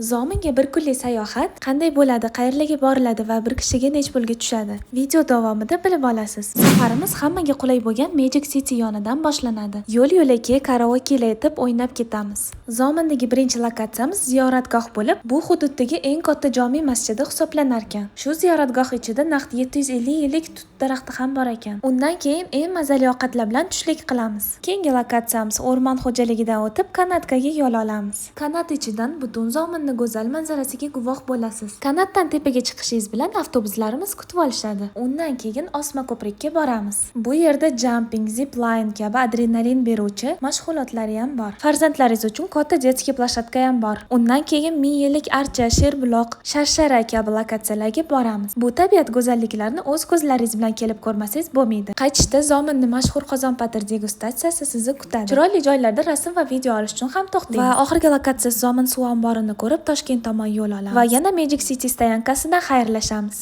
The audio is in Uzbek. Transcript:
Zominga bir kunlik sayohat qanday bo'ladi, qayerlarga boriladi va bir kishiga nech pulga tushadi? Video davomida bilib olasiz. Safarimiz hammaga qulay bo'lgan Magic City yonidan boshlanadi. Yo'l-yo'lakay karaokelar etib o'ynab ketamiz. Zomindagi birinchi lokatsiyamiz ziyoratgoh bo'lib, bu hududdagi eng katta jome masjidi hisoblanar ekan. Shu ziyoratgoh ichida naqd 750 yillik tut daraxti ham bor ekan. Undan keyin eng mazali ovqatlar bilan tushlik qilamiz. Keyingi lokatsiyamiz o'rmon xo'jaligidan o'tib, kanatkaga yo'l olamiz. Kanat ichidan butun Zominni go'zal manzarasiga guvoh bo'lasiz. Kanatdan tepaga chiqishingiz bilan avtobuslarimiz kutib olishadi. Undan keyin osma ko'prikka boramiz. Bu yerda jumping, zip line kabi adrenalin beruvchi mashg'ulotlari ham bor. Farzandlaringiz uchun katta детский площадка ham bor. Undan keyin ming yillik archa, Sherbuloq, Sharshara kabi lokatsiyalarga boramiz. Bu tabiat go'zalliklarini o'z ko'zlaringiz bilan kelib ko'rmasangiz bo'lmaydi. Qaytishda Zominni mashhur qozon patir degustatsiyasi sizni kutadi. Chiroyli joylarda rasm va video olish uchun ham to'xtaymiz. Va oxirgi lokatsiya Zomin suv omborini ko'rib, Toshkent tomon yo'l olamiz. Va yana Magic City стоянка sidan xayrlashamiz.